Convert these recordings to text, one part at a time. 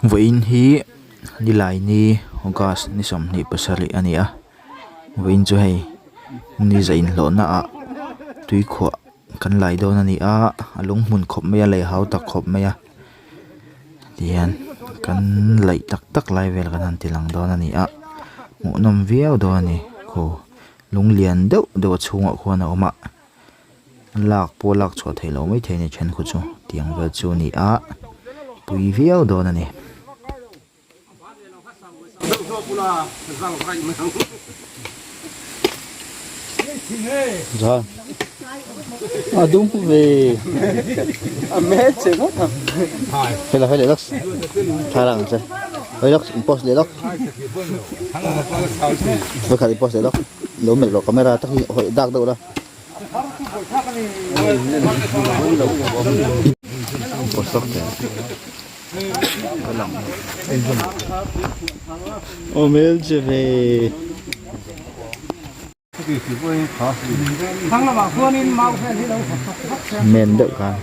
Vawiin hi Nilaini August ni 27 a ni a vawiin chu hei ni za inhlawhna ah tuikhuah kan lai dawn a ni a a lung hmun khawp mai a lei hau tak khawp mai a tihian kan laih tak tak lai vel kan han ti lang dawn a ni a hmuhnawm viau dawn a ni khaw lung lian deuh deuh a chhungah khuan a awm a. Lak pawh lak chhuah theih loh mai thei a ni then khu chu tiang vel chu a ni a pui viau dawn a ni. A dum ve hela hela lawk thla ang che hei lawk in post leh lawk vawikhat in post leh lawk lo melh rawh camera tak hi hawi dak deuh la. Aw hmelchhe ve. Men deuh khan.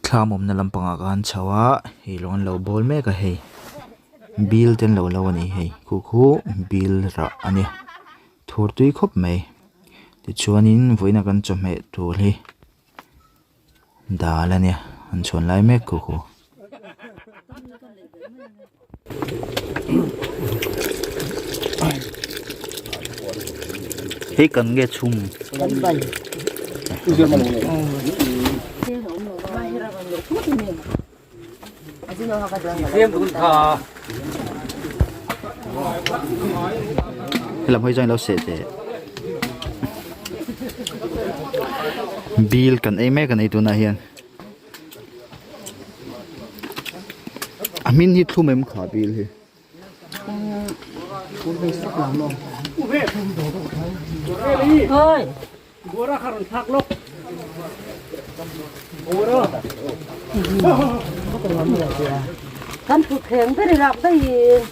Thlam awmna lampangah khan chho a hei lawng an lo bawl mek a hei bil te an lo lo a ni hei khu khu bil rah a ni thur tui khawp mai tichuanin vawiina kan chawhmeh tur hi. Dal a nia an chhuan lai mek khu khu. Hei kan nge chhum. Helam hawi zawng in lo seh teh. Bil kan ei mek a ni tunah hian. A hmin hi thlum em kha bil hi. Kan thutthleng ber i lak daih in.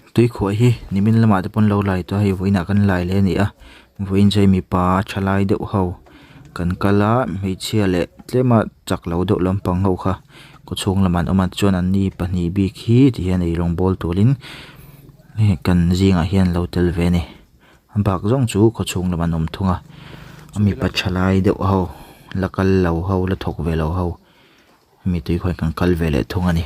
Tuikhuah hi nimin lamah te pawn lo lai tawh a hei vawiinah kan lai leh a ni a vawiin chu hei mipa thalai deuh ho kan kal a hmeichhia leh tlema chak lo deuh lampang ho kha kawchhung lamah an awm a tichuan an ni pahnih bik hi tihian eirawng bawl turin kan zingah hian lo tel ve a ni a bak zawng chu khawchhung lamah an awm thung a a mipa thalai deuh ho la kal lo ho la thawk ve lo ho hemi tui khuan kan kal ve leh thung a ni.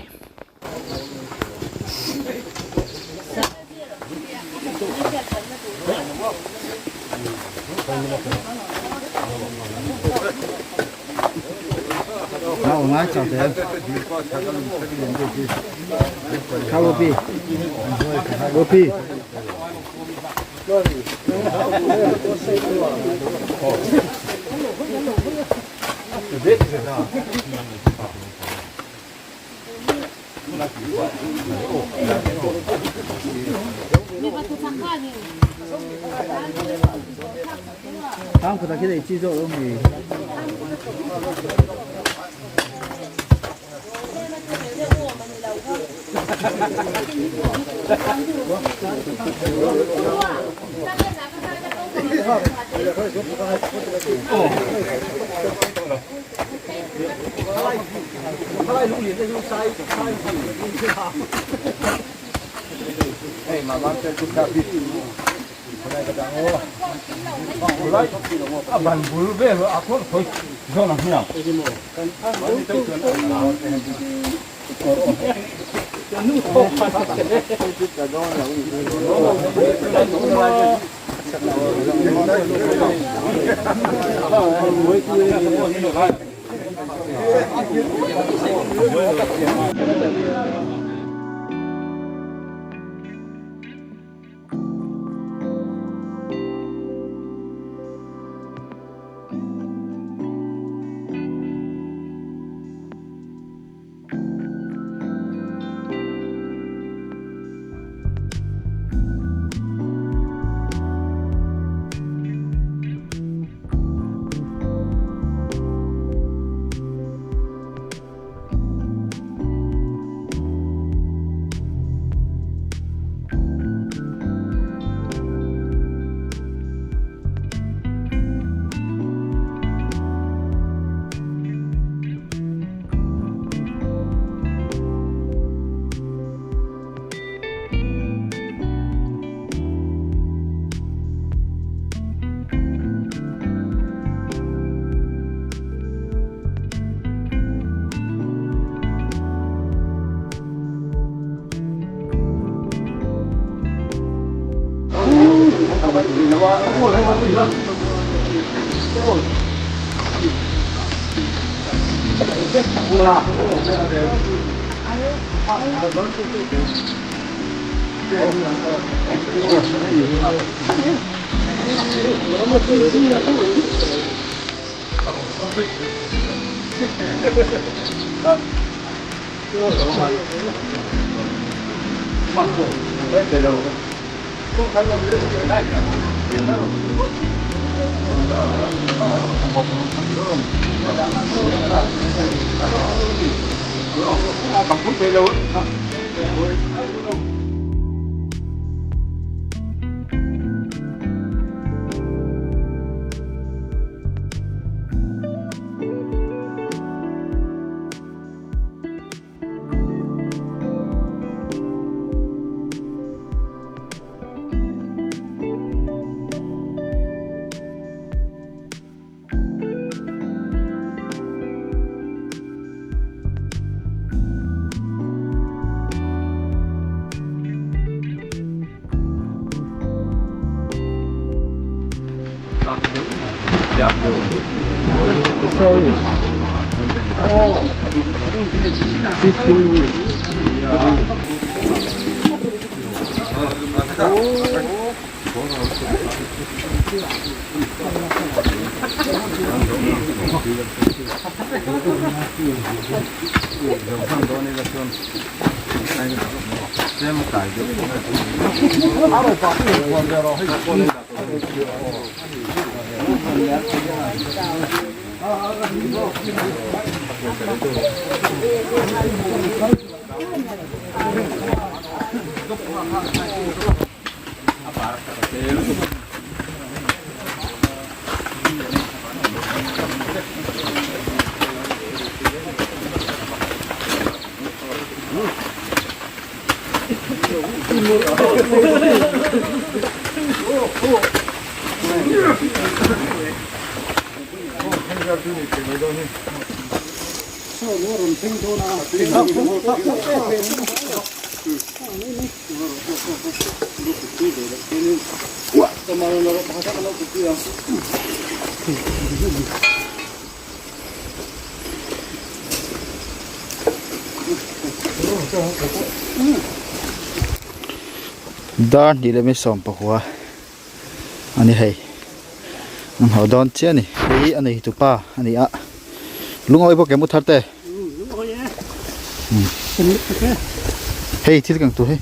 Dar hnih leh sawm pakua a ni hei an haw dawn chiah a ni hei hi a nei tupa a ni a lungawi bawk em u thar te hei thil kang tur hi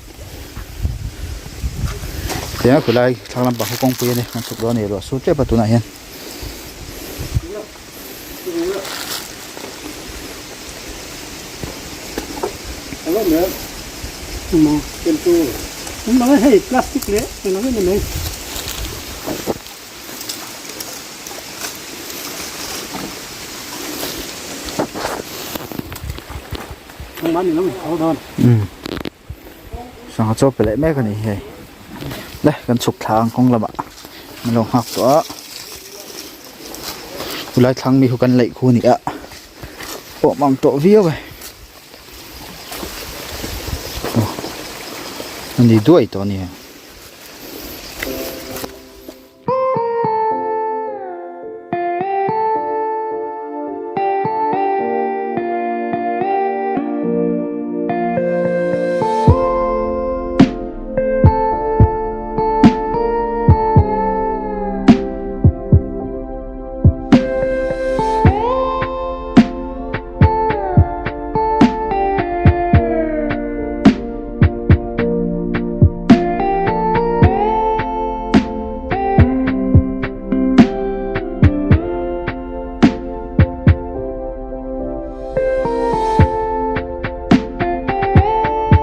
tiang a khulai thlang lampang hi kawngpui a ni kan chhuk dawn a ni ruah sur tep a tunah hian. Hei plastic leh englo em em. Nangmah ni lo in tho dawn. Um. Sangha chaw pe leh mek a ni hei. Le kan chhuk thla ang kawng lamah min lo nghak tawh a. Ulai thlang mi khu kan laih khu a ni a. Pawh mang tawh viau e. Aw. A ni duai tawh a ni hei.